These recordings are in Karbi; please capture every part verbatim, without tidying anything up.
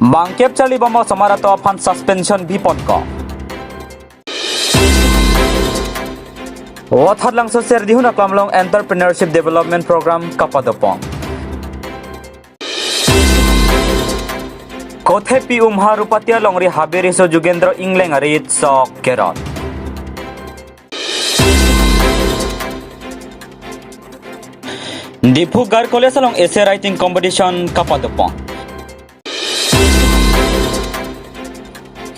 Bangkep charli bom osomar atum aphan suspension bipon ko. Vothatlangso Serdihun Aklam along Entrepreneurship Development Program kapadopon. Kothepi Umha Rupati alongri habe riso Jugendro Engleng arit sok kerot. Diphu Girls College along essay writing competition kapadopon.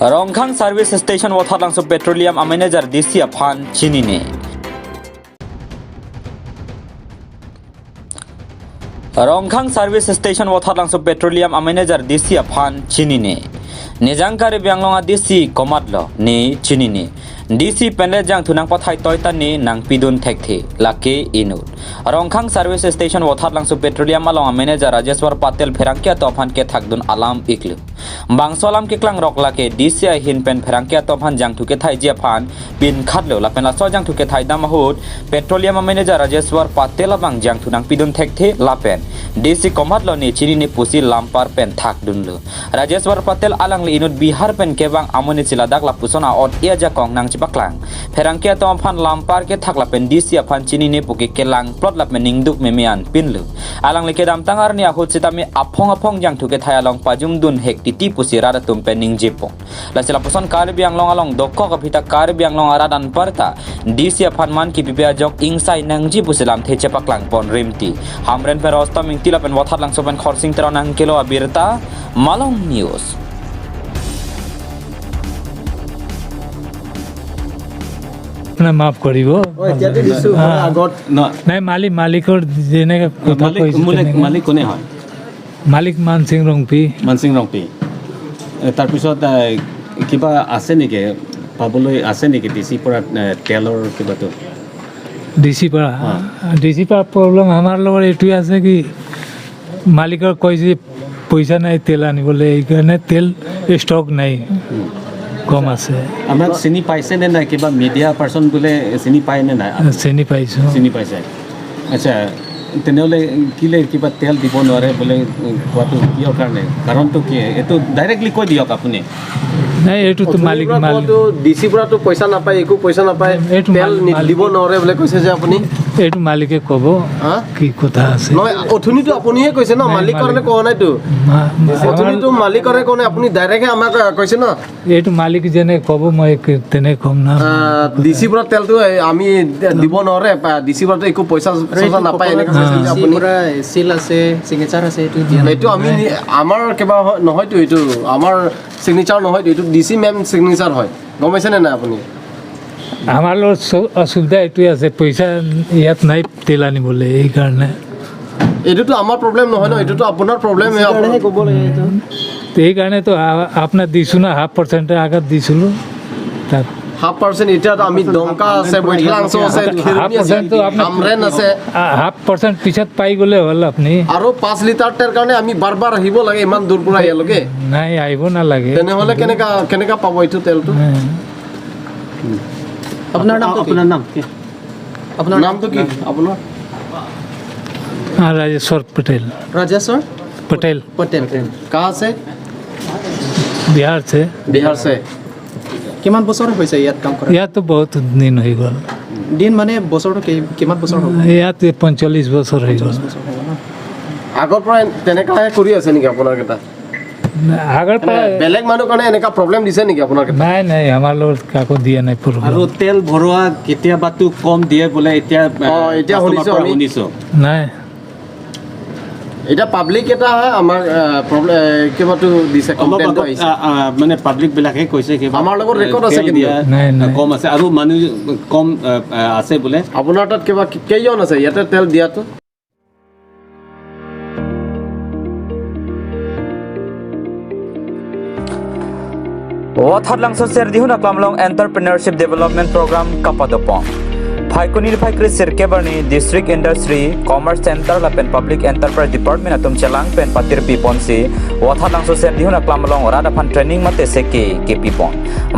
Rongkhang Service Station Vothatlangso Petroleum a manager D C aphan chinine. Rongkhang Service Station Vothatlangso Petroleum a manager D C aphan chinine. Nijang Karbi Anglong a D C komatlo ne chinine. D C penle jangthu nangpathai toita ne nangpidun thekthe, lake inut. Rongkhang Service Station Vothatlangso Petroleum along a manager Rajeshwar Patel pherangke atum aphan kethakdun alam iklo. Bangso alam keklangrok lake D C ahin pen pherangke atum aphan jangthu kethaiji aphan pinkhatlo, lapen laso jangthu kethaidam ahut Petroleum a manager Rajeshwar Patel abang jangthu nangpidun thekthe lapen D C komatlo ne chinine pusi lampar pen thakdunlo. Rajeshwar Patel alangli inut Bihar pen kevang amonit si ladak lapuson a-ot e-ajakong nangchepaklang. Pherangke atum aphan lampar kethak lapen D C aphan chinine puke kelangplot lapen ningduk meme an pinlo. Alangli kedamtang arni ahut sitame aphong aphong jangthu kethai along pajumdun hek titi pusi rat atum pen ningjepon. Lasi lapuson Karbi Anglong along dokok aphi ta Karbi Anglong arat anparta D C aphan man kipipe ajok ingsai nangji pusi lamthe chepaklangpon rimti. Hamren pen Rostom Ingti lapen Vothatlangso pen Khorsing Terang nangkelo abirta, Malong News. না, মাফ কৰিব। অ, এতিয়াতো দিছো, হা। আগত ন- নাই, মালিক, মালিকৰ যেনেকে কথা মালিক, কৈছে মালিক, তেনেকে। মালিক কোনে হয়? মালিক মানসিং ৰংপি। মানসিং ৰংপি। এ, তাৰপিছত, এ, কিবা আছে নেকি? পাবলৈ আছে নেকি ডি চিৰ পৰা, এ, তেলৰ কিবাটো? ডি চিৰ পৰা? হা। ডি চিৰ পৰা প্ৰব্লেম আমাৰ লগত এইটোৱে আছে কি, মালিকৰ কয় যে পইচা নাই তেল আনিবলৈ, এইকাৰণে তেল ষ্টক নাই, উম। কম আছে। আপোনাক চিনি পাইছে নে নাই? কিবা মিডিয়া পাৰ্চন বোলে চিনি পায় নে নাই? চিনি পাইছোঁ। চিনি পাইছে। আচ্ছা, তেনেহ'লে কিলে কিবা তেল দিব নোৱাৰে বোলে, উম, কোৱাটো কিয় কাৰণে? কাৰণটো কি? এইটো ডাইৰেক্টলি কৈ দিয়ক আপুনি। নাই, এইটোতো অথনিৰ মালিক, পৰা মালিক। কোৱাটো ডি চিৰ পৰাতো পইচা নাপায়, একো পইচা নাপায়, এইটো তেল মালিক, নি-, মালিক। দিব নোৱাৰে বোলে কৈছে যে আপুনি। এইটো মালিকে ক'ব, হা? কি কথা আছে। নহয়, অথনিটো আপুনিহে কৈছে ন, নাই, মালিক কাৰণে মালিক। কোৱা নাইতো। মা-, মা-, অথনিটো আমাৰ মালিক কাৰণে কোৱা নাই, আপুনি ডাইৰেক্টহে আমাক, আ, কৈছে ন। এইটো মালিক যেনে ক'ব, মই কি-, তেনে ক'ম না। আ, ডি চিৰ পৰা তেলটো, এ, আমি দিব নোৱাৰে, পা-, ডি চিৰ পৰাতো একো পইচা আৰু চইচা এইটো নাপায়, এনেকে ক'ব কৈছে যে ডি চিৰ আপুনি। পৰা চিল আছে, চিগনেচাৰ আছে, এইটো দিয়া নাই। এইটো আমি নি-, আমাৰ কিবা হয়, নহয়তো, এইটো আমাৰ চিগনেচাৰ নহয়তো, এইটো ডি চি মেম চিগনেচাৰ হয়। গম পাইছেনে নাই আপুনি? আমাৰ লগত চ-, অসুবিধা এইটোৱে আছে, পইচা ইয়াত নাই তেল আনিবলৈ, এইকাৰণে। এইটোতো আমাৰ প্ৰব্লেম নহয় ন, এইটোতো আপোনাৰ প্ৰব্লেমহে। সেইকাৰণেহে ক'ব লাগে এইটো। তো এইকাৰণেতো আ-, আপোনাক দিছোঁ না, হাফ পাৰ্চেণ্টৰ আগত দিছিলোঁ তাত। হাফ পাৰ্চেণ্ট, এতিয়াতো আমি ডংকা আছে, বৈঠালাংচ' আছে, হাফ খেৰণি আছে, পাৰ্চেণ্টটো আপোনাক আমৰেন আছে। আ, হাফ পাৰ্চেণ্ট পিছত পাই গ'লে হ'ল আপুনি। আৰু পাঁচ লিটাৰ তেল কাৰণে আমি বাৰ বাৰ আহিব লাগে ইমান দূৰ পৰা ইয়ালৈকে? নাই, আহিব নালাগে। তেনেহ'লে কেনেকা, কেনেকা পাব এইটো তেলটো? নাই। আপোনাৰ নামটো কি? আপোনাৰ নাম কি? আপোনাৰ নামটো কি আপোনাৰ? हाँ, राजेश्वर पटेल। राजेश्वर? पटेल। पटेल। कहाँ से? बिहार से। बिहार से। কিমান বছৰ হৈছে ইয়াত কাম কৰা? ইয়াততো বহুত দিন হৈ গ'ল। দিন মানে বছৰটো কি-, কিমান বছৰ হ'ল? ইয়াত এই পঞ্চল্লিছ বছৰ হৈ গ'ল। পঞ্চল্লিছ বছৰ হ'ল ন? আগৰ পৰা তেনেকাহে কৰি আছে নেকি আপোনালোকে তাত? আগৰ পৰা মানে বেলেগ মানুহ কাৰণে এনেকা প্ৰব্লেম দিছে নেকি আপোনালোকে? নাই, নাই, আমাৰ লগত কাকো দিয়া নাই প্ৰব্লেম। আৰু তেল ভৰোৱা কেতিয়াবাতো কম দিয়ে বোলে, এতিয়া, অ, এতিয়া কাষ্টমাৰ শুনিছো পৰা আমি। শুনিছো। নাই। এতিয়া পাব্লিক এটা আমাৰ, আ, প্ৰব্লেম, এ, কিবাটো দিছে, অলপ কমপ্লেইনটো আগত, আহিছে। আ, আ, মানে পাব্লিক বিলাকে কৈছে কিবা, আমাৰ লগত ৰেকৰ্ড আছে তেল কিন্তু। দিয়া নাই, নাই। কম আছে আৰু মানুহ কম, আ, আ, আছে বোলে। আপোনাৰ তাত কিবা কি-, কেইজন আছে ইয়াতে তেল দিয়াটো? Vothatlangso Serdihun Aklam along Entrepreneurship Development Program kapadopon. Phaikuni phai kre sirkep arni District Industry, Commerce Centre lapen Public Enterprise Department atum chelang pen patirpi ponsi Vothatlangso Sendihun aklam along rat aphan training mate seke kepi pon.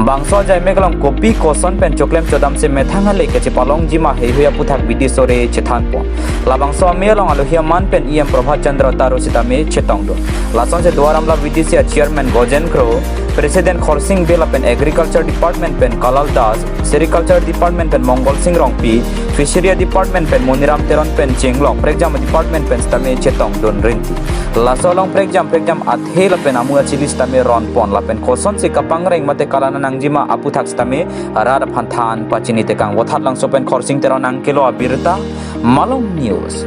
Bangso ajaimek along kopi koson pen choklem chodam si methang ale kachepalongji ma heihui aputhak bidi sore chethan pon. Labangso amei along alohi aman pen E M Prabhat Chandra Taro sitame chetongdun. Lasonsi Duar Amla V D C a Chairman Gojen Kro, President Khorsing Bey lapen Agriculture Department pen Kalal Das, Sericulture Department pen Mongol Sing Rongpi, Fishery Department pen Moniram Teron pen chenglok prekjam department pen sitame chetongdun rinti. Laso along prekjam prekjam athe lapen amu achili sitame ron pon lapen kosonsi kapangreng mate kalang nangji ma aputhak sitame rat aphan than pachini tekang. Vothatlangso pen Khorsing Teron nangkelo abirta, Malong News.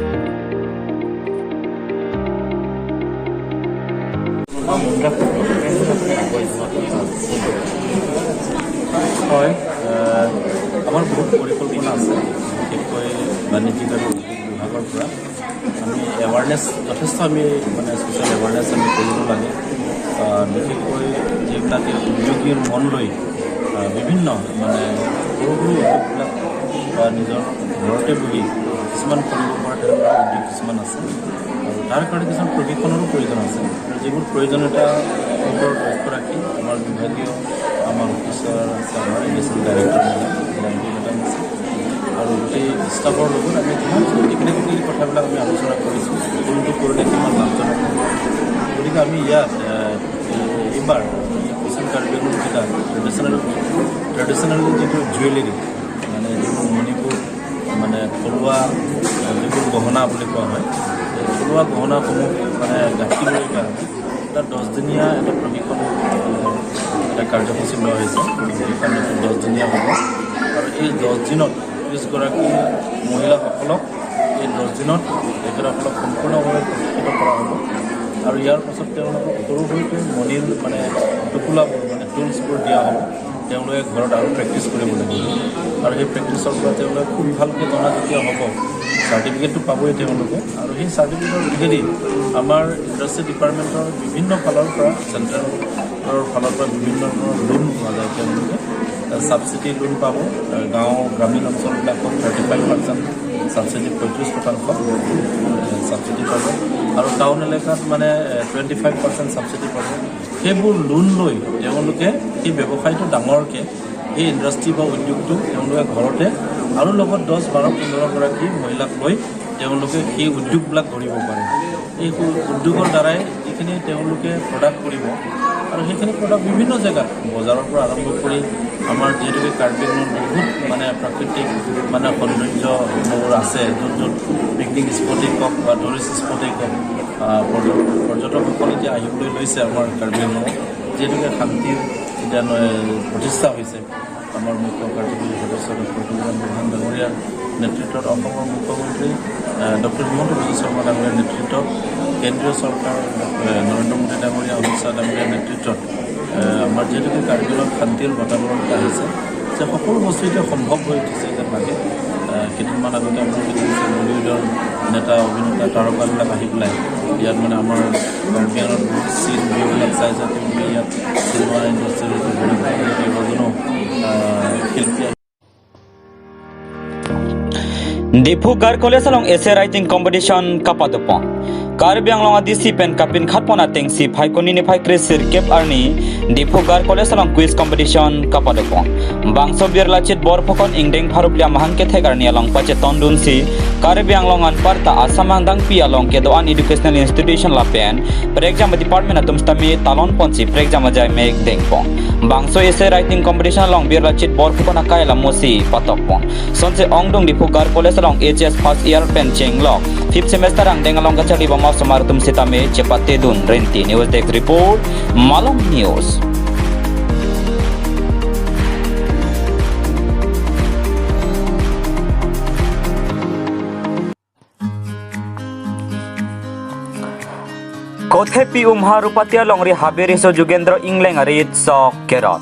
হয়, আহ, আমাৰ বহুত পৰিকল্পনা আছে, বিশেষকৈ বাণিজ্যিক আৰু উদ্যোগ বিভাগৰ পৰা। আমি এৱাৰনেছ, যথেষ্ট আমি মানে ছ'চিয়েল এৱাৰনেছ আমি কৰিব লাগে। আহ, বিশেষকৈ যিবিলাকে উদ্যোগীৰ মন লৈ, আহ, বিভিন্ন মানে সৰু সৰু উদ্যোগবিলাক, আহ, নিজৰ ঘৰতে বহি কিছুমান কৰিব পৰা তেনেকুৱা উদ্যোগ কিছুমান আছে। আৰু তাৰ কাৰণে কিছুমান প্ৰশিক্ষণৰো প্ৰয়োজন আছে। আৰু যিবোৰ প্ৰয়োজনীয়তাৰ ওপৰত লক্ষ্য ৰাখি আমাৰ বিভাগীয়, আমাৰ অফিচাৰ আছে, আমাৰ এডিশ্যনেল ডাইৰেক্টৰ মেডাম, মেডাম আছে। আৰু গোটেই ষ্টাফৰ লগত আমি যিমানখিনি টেকনিকেলি কথাবিলাক আমি আলোচনা কৰিছোঁ, কোনটো কৰিলে কিমান লাভজনক হ'ব। গতিকে আমি ইয়াত, এ, এইবাৰ পশ্চিম কাৰ্বি আংলং জিলাত ট্ৰেডিশ্যনেল, ট্ৰেডিশ্যনেল যিটো জুৱেলাৰী, মানে যিটো মণিপুৰ, মানে থলুৱা যিটো গহনা বুলি কোৱা হয়, এই থলুৱা গহনাসমূহ মানে গাঁঠিবলৈ কাৰণে এটা দহদিনীয়া এটা প্ৰশিক্ষণ, মানে এটা কাৰ্যসূচী লোৱা হৈছে। প্ৰশিক্ষণ দহদিনীয়া হ'ব আৰু এই দহ দিনত ত্ৰিছগৰাকী মহিলাসকলক এই দহ দিনত তেখেতসকলক সম্পূৰ্ণভাৱে প্ৰশিক্ষিত কৰা হ'ব আৰু ইয়াৰ পাছত তেওঁলোকক সৰু সৰুকৈ মণিৰ মানে টোপোলাবোৰ, মানে টুলছবোৰ দিয়া হ'ব। তেওঁলোকে ঘৰত আৰু প্ৰেক্টিছ কৰিব লাগিব আৰু সেই প্ৰেক্টিছৰ পৰা তেওঁলোকে খুব ভালকৈ জনা যেতিয়া হ'ব, চাৰ্টিফিকেটটো পাবই তেওঁলোকে। আৰু সেই চাৰ্টিফিকেটৰ যোগেদি আমাৰ ইণ্ডাষ্ট্ৰি ডিপাৰ্টমেণ্টৰ বিভিন্ন ফালৰ পৰা, চেণ্ট্ৰেলৰ ফালৰ পৰা বিভিন্ন ধৰণৰ লোন পোৱা যায়। তেওঁলোকে ছাবচিডি লোন পাব, গাঁও গ্ৰামীণ অঞ্চলবিলাকত থাৰ্টি ফাইভ পাৰ্চেণ্ট ছাবচিডি, পঁয়ত্ৰিছ শতাংশ ছাবচিডি পাব আৰু টাউন এলেকাত মানে টুৱেণ্টি ফাইভ পাৰ্চেণ্ট ছাবচিডি পাব। সেইবোৰ লোন লৈ তেওঁলোকে সেই ব্যৱসায়টো ডাঙৰকৈ, সেই ইণ্ডাষ্ট্ৰি বা উদ্যোগটো তেওঁলোকে ঘৰতে আৰু লগত দহ, বাৰ, পোন্ধৰগৰাকী মহিলাক লৈ তেওঁলোকে সেই উদ্যোগবিলাক গঢ়িব পাৰে। এই উ-, উদ্যোগৰ দ্বাৰাই যিখিনি তেওঁলোকে প্ৰডাক্ট কৰিব আৰু সেইখিনি প্ৰডাক্ট বিভিন্ন জেগাত, বজাৰৰ পৰা আৰম্ভ কৰি আমাৰ যিহেতুকে কাৰ্বি আংলঙত বহুত মানে প্ৰাকৃতিক মানে সৌন্দৰ্যবোৰ আছে, য'ত য'ত পিকনিক স্পটেই কওক বা টুৰিষ্ট স্পটেই কওক, আহ, পৰ্য-, পৰ্যটকসকল এতিয়া আহিবলৈ লৈছে আমাৰ কাৰ্বি আংলঙত, যিহেতুকে শান্তিৰ এতিয়া ন-, প্ৰতিষ্ঠা হৈছে। আমাৰ মুখ্য কাৰ্যবাহী সদস্য ডক্টৰ তুলিৰাম বুঢ়াগোহাঁই ডাঙৰীয়াৰ নেতৃত্বত, অসমৰ মুখ্যমন্ত্ৰী, আহ, ডক্টৰ হিমন্ত বিশ্ব শৰ্মা ডাঙৰীয়াৰ নেতৃত্বত, কেন্দ্ৰীয় চৰকাৰ, আহ, নৰেন্দ্ৰ মোদী ডাঙৰীয়া, অমিত শ্বাহ ডাঙৰীয়াৰ নেতৃত্বত, আহ, আমাৰ যিহেতুকে কাৰ্বি আংলঙত শান্তিৰ বাতাবৰণ এটা আহিছে, যে সকলো বস্তু এতিয়া সম্ভৱ হৈ উঠিছে যেন লাগে। আহ, কেইদিনমান আগতে আপোনালোকে দেখিছে, বলিউডৰ নেতা, অভিনেতা, তাৰকাবিলাক আহি পেলাই ইয়াত মানে আমাৰ কাৰ্বি আংলঙত বহুত চিন ভিউবিলাক চাইছে, তেওঁলোকে ইয়াত চিনেমা ইণ্ডাষ্ট্ৰীৰ কেইবাজনো, আহ, শিল্পী আহি Diphu Gar College along essay writing competition kapadopon. Karbi Anglong a D C pen kapinkhatpon atengsi Phaikuni niphai kre sirkep arni Diphu Gar College along quiz competition kapadopon. Bangso Birlachit Borphukan ingdeng pharo phli amahang kethek arni along pachetondunsi Karbi Anglong anparta Assam angdengpi along kedo-an educational institution lapen prekjam department atum sitame talonponsi prekjam ajaimek dengpon. Bangso essay writing competition along Birlachit Borphukan akai lamosi patokpon. Sonsi ongdung Diphu Gar College along H S first year pen chenglok fifth semester angdeng along kacharli bom asomar atum sitame chepatedun rinti. News Desk Report, Malong News. Kothepi Umha Rupati alongri habe riso Jugendro Engleng arit sok kerot.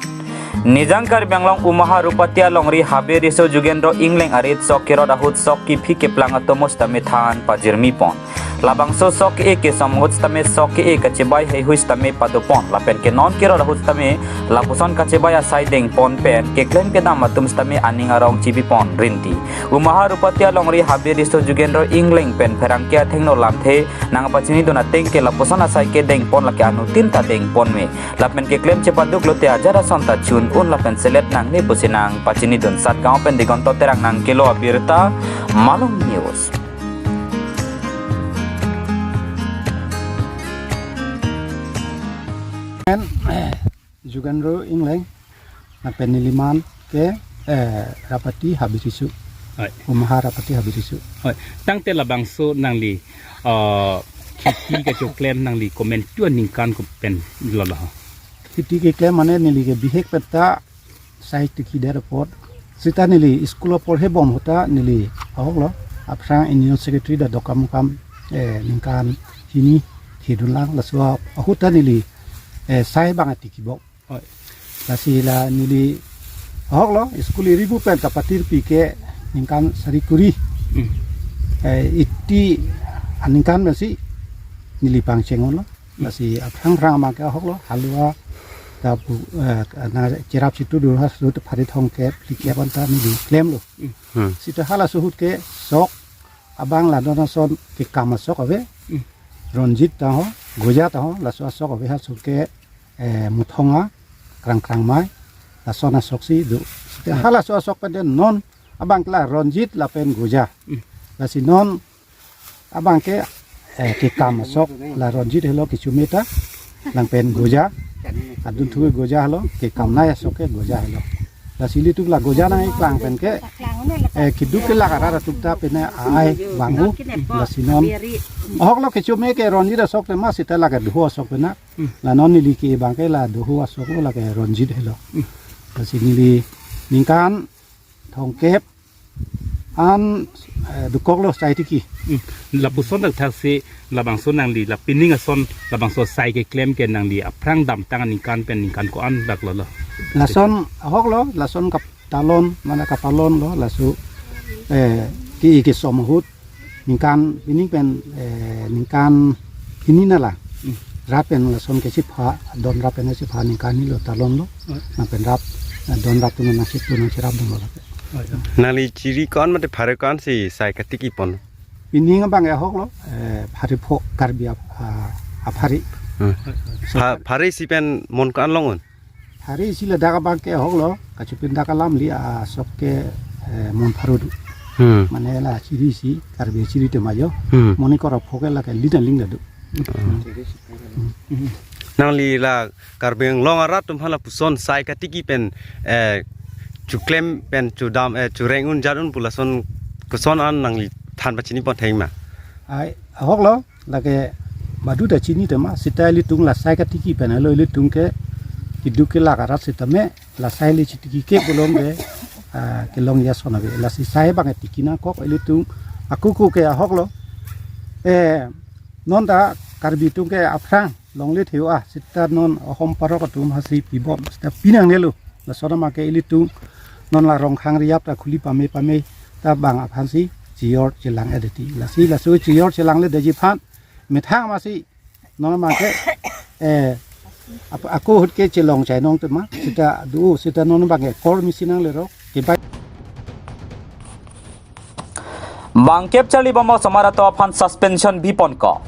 Nijang Karbi Anglong Umha Rupati alongri habe riso Jugendro Engleng arit sok kerot ahut sok kiphi keplang atomo sitame than pajirmipon. Labangso sok ke-e kesom ahut sitame sok ke-e kachebai heihui sitame padopon. Lapen ke non kerot ahut sitame lapuson kachebai asai dengpon pen keklem kedam atum sitame aning arong chibipon rinti. Umahar Upati alongri Habe Riso Jugendro Engleng pen pherangke athengno lamthe nangpachinidun ateng ke lapuson asai ke dengpon lake anuttin ta dengpon me. Lapen keklem chepaduk lote ajat ason ta chun un lapen selet nangne pusi nangpachinidun. Satgaon pen Digonto Terang nangkelo abirta, Malong News. Jugendro Engleng, lapen neliman ke, eh, Rapati Habe Riso. Hoi. Umahar Rapati Habe Riso. Hoi. Tangte labangso nangli, eh, kheti kachoklem nangli komantu aningkan kopi pen lolo? Kheti keklem mane neli ke bihek pen ta sai tikhidet apot. Sita neli school porhebom ahut ta neli ahoklo. Aphrang Union Secretary ta dokam kam, eh, ningkan hini hidun lang laso ahut ta neli, eh, sai abang tikhibom. Hoi. Lasi la neli ahoklo, school iribu pen ta patirpi ke ningkan sari kuri. Hmm. Eh, iti aningkan pensi neli pangcheng-olo. Hmm. Lasi aphrang phrang abang ke ahoklo, halua ta pu, eh, na cherap situ dua sut phari thomkep, phlikep anta neli klemlo. Hmm. Hmm. Sita halaso ahut ke sok abang la non ason kekam asok ave. Hmm. Ranjit ta ho, Goja ta ho, laso asok ave ha sok ke, eh, Muthonga, Krang Krangmai, lason asok si do. Sita, hmm, halaso asok pen non abang ke la Ranjit lapen Goja. Hmm. Lasi non abang ke, eh, kekam asok la Ranjit helo kecho me ta, lapen Goja. Adun thu Goja helo, kekamnei asok ke Goja helo. Lasi ilitum la Goja nangkeklang pen ke, eh, keduk kelak arat atum ta pen ai vanghu, lasi non ahoklo kecho me ke Ranjit asok tema sita lake doho asok pen na. Hmm. La non neli ke abang ke la doho asok lo lake Ranjit helo. Hmm. Lasi neli ningkan thomkep an, eh, dokoklo sai tikhi. Hmm. Lapuson dak thaksi labangso nangli la pining ason labangso sai keklem ke nangli aphrang damtang aningkan pen ningkan ko-an dak lolo? Lason ahoklo, lason kap talon, mane kapalonlo, laso, eh, ke-e kesom ahut ningkan pining pen, eh, ningkan hini na la. Hmm. Rat pen lason ke sipha, don rat pen sipha ningkan hini lo talonlo. Hmm. Lapen rat, eh, don rat atum nangchitu nangcherapdunlo. Oh, ya. Nangli chiri ko-an mate phare ko-an si sai katikipon? Pining abang ahoklo, eh, phare pho Karbi ap-, ah, aphare. Hmm. Pha-, phare si pen mon ko-an long-un? Phare si ladak abang ke ahoklo, kachepindak alam li asok ke, eh, mon pharo do. Hmm. Mane la chiri si, Karbi chiri tema jo. Hmm. Moni kora pho ke lake lina ling do. Hmm. Nangli la Karbi Anglong arat atum hala puson sai katiki pen, eh, chuklem pen chudam, eh, chureng un jat un pu lason koson an nangli than pachinipon theng ma? Ai, ahoklo, lake badu ta chini tema, sita ilitum la sai katiki pen helo ilitum ke keduk kelak arat sitame, la sai le chitiki ke bolong ke, ah, kelong ya son ave. Lasi sai abang tiki nangkok ilitum, ako ako ke ahoklo. Eh, non ta Karbi atum ke aphrang longle theu ah, sita non ahom parok atum hasi pibom, sita pinangnelo. Lason abang ke ilitum non la Rongkhang Riyap ta khuli pame pame ta bang aphan si chiyor chelang edeti. Lasi laso chiyor chelang ledetji aphan methang masi non abang ke, eh, ap-, ako ahut ke chelong chainong tema, sita do, sita non abang ke kor misi nanglelo, kebai. Bangkep charlibom osomar atum aphan suspension bipon ko.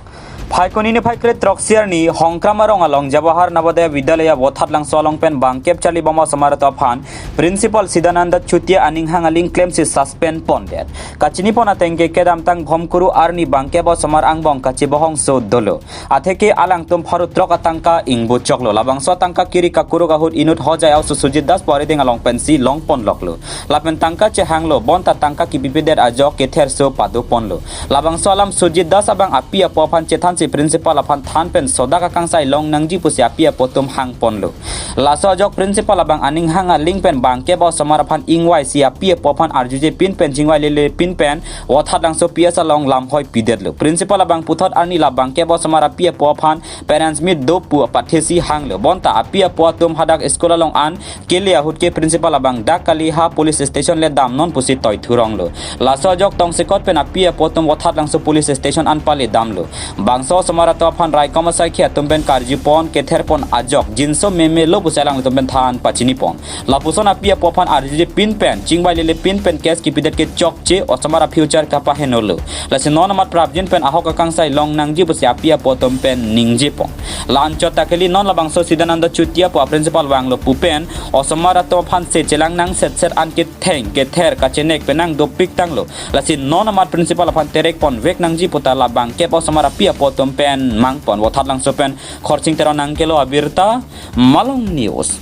Phaikuni niphai kre-throk arni Hongkram arong along Jawahar Navodaya Vidyalaya Vothatlangso along pen bangkep charlibom osomar atum aphan Principal Sidananda Chutia aninghang aling klemsi suspend pondet. Kachinipon ateng ke kedamtang Bhomkuru arni bangkep osomar angbong kachebohongso dolo. Atheke alangtum pharo throk atangka ingbo choklo. Labangso atangka kiri kakuruk ahut inut Hojai aoso Sujit Das pu arideng along pensi longponloklo. Lapen tangka chehanglo, bonta tangka kipipedet ajok ketherso padoponlo. Labangso alam Sujit Das abang api apo aphan chethansi principal aphan than pen sodak akangsai longnangji pusi api apo atum hangponlo. Laso ajok principal abang aning hang aling pen bangkep osomar aphan ingvai si api apo aphan arjuje pin pen chingvai lele pin pen Vothatlangso P S along lamhoi pidetlo. Principal abang puthot arni la bangkep osomar api apo aphan parents meet do pu apathesi hanglo. Bonta api apo atum hadak school along an kele ahut ke principal abang dak kali ha police station le damnon pusi toi thuronglo. Laso ajok tongsekot pen api apo atum Vothatlangso police station an pale damlo. Bangso osomar atum aphan raikom asaikhi atum pen karjupon ketherpon ajok jinso meme lo pusi alangtum pen than pachinipon. Lapuson api apo aphan arjuje pin pen chingvai lele pin pen case kipidet ke chokche osomar a future kapahenolo. Lasi non amat prapjin pen ahok akangsai long nangji pusi api apo atum pen ningjepon. La anchot ta kali non labangso Sidananda Chutia pu a principal vanglo pu pen osomar atum aphan se chelang nang set set an ketheng kether kachenek penang dopik tanglo. Lasi non amat principal aphan terek ponvek nangji puta la bangkep osomar api apo atum pen mangpon. Vothatlangso pen Khorsing Teron nangkelo abirta Malong News.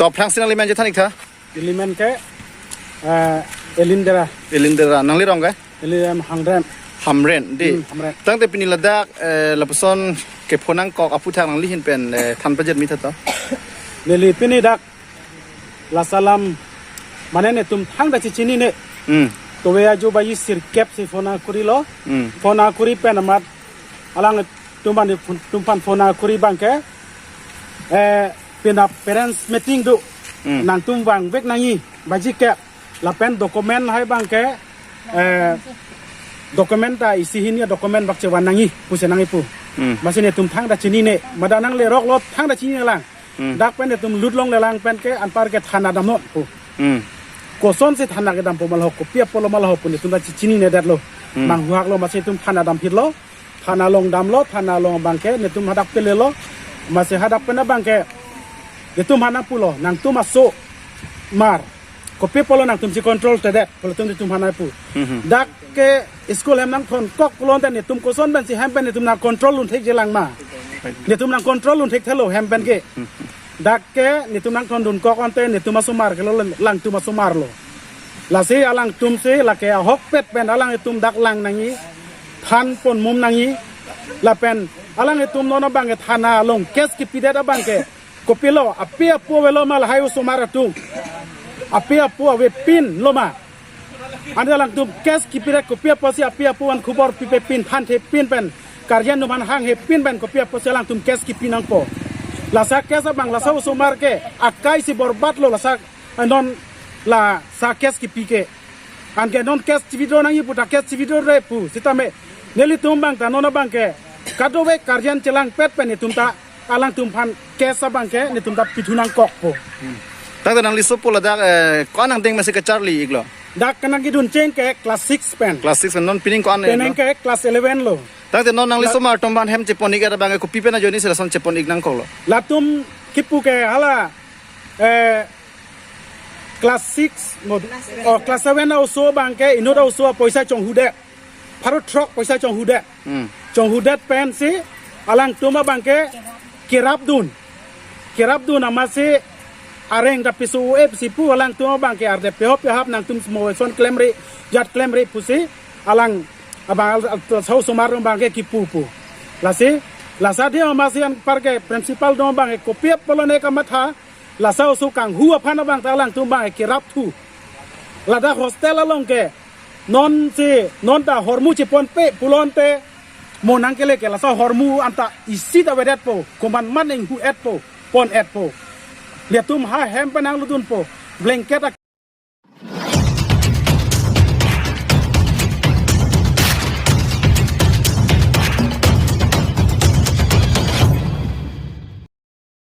To aphrangsi nanglimen chethan ik tha? Ilimen ke, eh, Elindera. Elindera. Nangli rong ke? Ili em Hamren. Hamren, dei. Hmm, Hamren. Tangte pini ladak, eh, lapuson kephonangkok aphuthak nangli ahin pen, eh, than pajet mi tha to? Neli pini dak laso alam mane netum thangta chechinine. Hmm. Towe ajo baji sirkep si phone akurilo. Hmm. Phone akuri pen amat alangtum aphan, tum aphan phone akuri abangke, eh, pina parents meeting do. Hmm. Nangtum vangvek nangji baji ke lapen document hai abangke, eh, document ta isi hini document bak chevan nangji pusi nangji pu. Hmm. Masi netum thangta chinine, mada nangleroklo thangta chinine lang. Hmm. Dak pen netum lut longle lang pen ke anpar ke thana damnon pu. Hmm. Kosonsi thana kedampo ma laho, kopi apotlo ma laho pu netum ta chechinine detlo. Hmm. Manghuhaklo, masi netum thana damphitlo. Thana along damlo, thana along abangke netum hadak pelelo. Masi hadak pen abangke Netum aphan nangpulo, nangtum asomar, kopi apotlo nangtum si control-tedet, pulo netum, netum aphan nangpu. Mhm. Dak ke school hem nangthonkok pulote netum koson pensi hem pen netum nang-control-dun thekjelang ma? Netum nang-control-dun thekthelo hem pen ke. Dak ke netum nangthondunkok ante netum asomar ke lo, alangtum asomar lo. Lasi alangtum si lake ahokpet pen alanglitum dak lang nangji, thanpon mum nangji. Lapen alanglitum non abang ke thana along case kipidet abang ke, kopilo, api apo avelo ma lahai osomar atum? Api apo avepinlo ma? Ante alangtum case kipidet kopi apotsi api apo aphan khubor pipepin, thanthepin pen, guardian atum aphan hanghepin pen kopi apotsi alangtum case kipi nangpo? Laso case abang, laso osomar ke akai si borbad lo, laso non laso case kipi ke. Anke non case chi-withdraw nangji pu ta case chi-withdrawre pu. Sitame nelitum abang ta non abang ke kadokave guardian chelangpet pen netum ta alangtum aphan case abang ke netum ta pithu nangkokpo. Tangte nangli sopo ladak, eh, ko-an angdeng masi kacharli-iklo? Dak ke nangkedun cheng ke class six pen. Class six pen, non pining ko-an, eh, penang lo? Ke class eleven lo. Tangte non nangli La- osomar atum aphan hem chepon-ik abang ke kopi pen ajoine si lason chepon-ik nangkoklo? Latum kipu ke hala, eh, class six, mo, oh, class seven a-oso abang ke inut a-oso apoisa chonghudet. Pharo throk poisa chonghudet. Hmm. Chonghudet pensi alangtum abang ke kerapdun. Kerapdun amatsi areng ta piso-e pusi pu, alangtum abang ke arde pehop pehap nangtum mo eson klemri, jat klemri pusi alang abang al-, al-, laso osomar atum abang ke kipu pu. Lasi, laso adim amatsi anpar ke principal atum abang ke kopi apotlo ne kamatha, laso oso kanghu aphan abang ta alangtum abang ke kerapthu. Ladak hostel along ke non si, non ta hormu cheponpe pulote, mo nangkele ke laso hormu anta isi ta avedetpo, komatmat inghu-etpo, pon-etpo. Netum ha hem pen nangludunpo, blanket a-